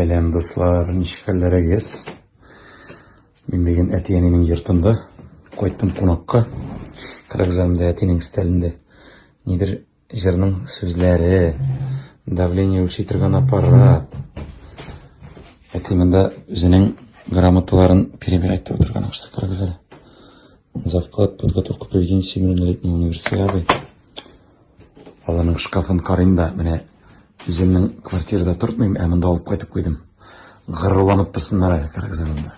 Сәлам, дуслар, ничек хәлләрегез? Мин бүген әти-әнинең йортында кайттым кунакка. Карагыз анда әтинең өстәлендә нидер җырның сүзләре, давление үлчи торган аппарат. Әти монда үзенең грамоталарын перебирать итеп утырган акчасы карагыз әле. За вклад в подготовку проведения Всемирной летней универсиады. Аларның шкафын карыйм да, менә үземнең квартирада тортмыйм, ә монда алып кайтып куйдым. Горурланып торсыннар әле, карагыз монда.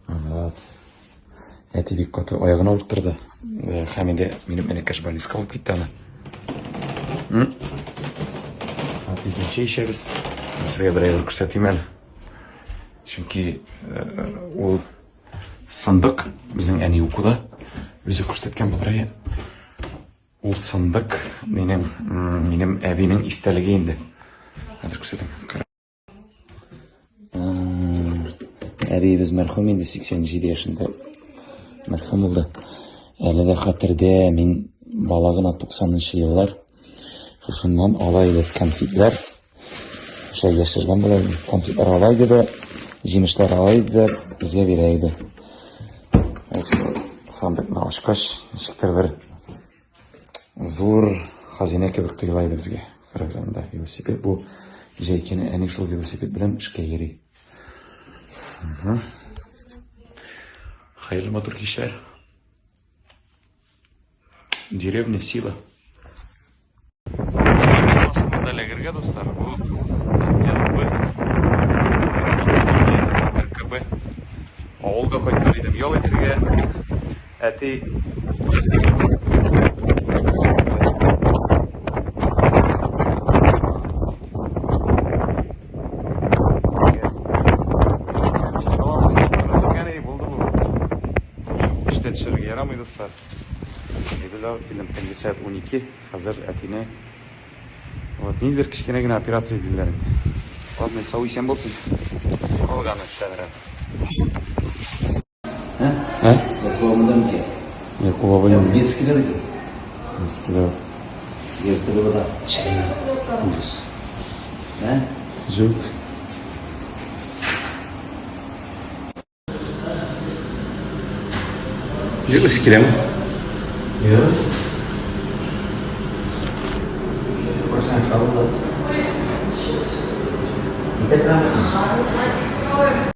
Вот. Әти бик каты аягын авырттырды. Э, Хәмидә минем энекәш больницага алып китте аны. Тиздән чәй эчәбез. Сезгә бер әйбер күрсәтим әле. Чөнки э, ул Сандык безнең әни укуда үзе күрсәткән булыр иде. Ул сандык минем минем әбинең истәлеге инде. Хәзер күрсәтәм. Әбиебез мәрхүм инде 87 яшендә мәрхүм булды. Әле дә хәтердә, мин бала гына 90 еллар шушыннан ала идек конфетлар. Шулай яшергән була иде. Конфетлар ала иде дә, җимешләр ала иде дә, безгә бирә иде. Сандыкны ачкач, ничектер бер зур хазинә кебек тоела иде безгә. Карагыз анда велосипед бу җәй көне әни шул велосипед белән эшкә йөри. Хәерле матур кичләр. Деревня сила. Монда эләгергә, дуслар, бу отдел Б. РКБ. Авылга кайткан идем, ял итәргә. Әти Эштә төшәргә ярамый, дуслар. Әйберләр алып килдем. Төнге сәгать 12. Хәзер әтине вот ниндидер кечкенә генә операция диделәр инде. Ладно, сау исән булсын. Калганы эшләнер әле. Ә? Ә? Якуб абыйдан микән? Якуб абый. Я, детскийлар икән. Детскийлар. Ертылып да. Чәйне. Ужас. Ә? Юк. Җырлыйсы киләме? Юк.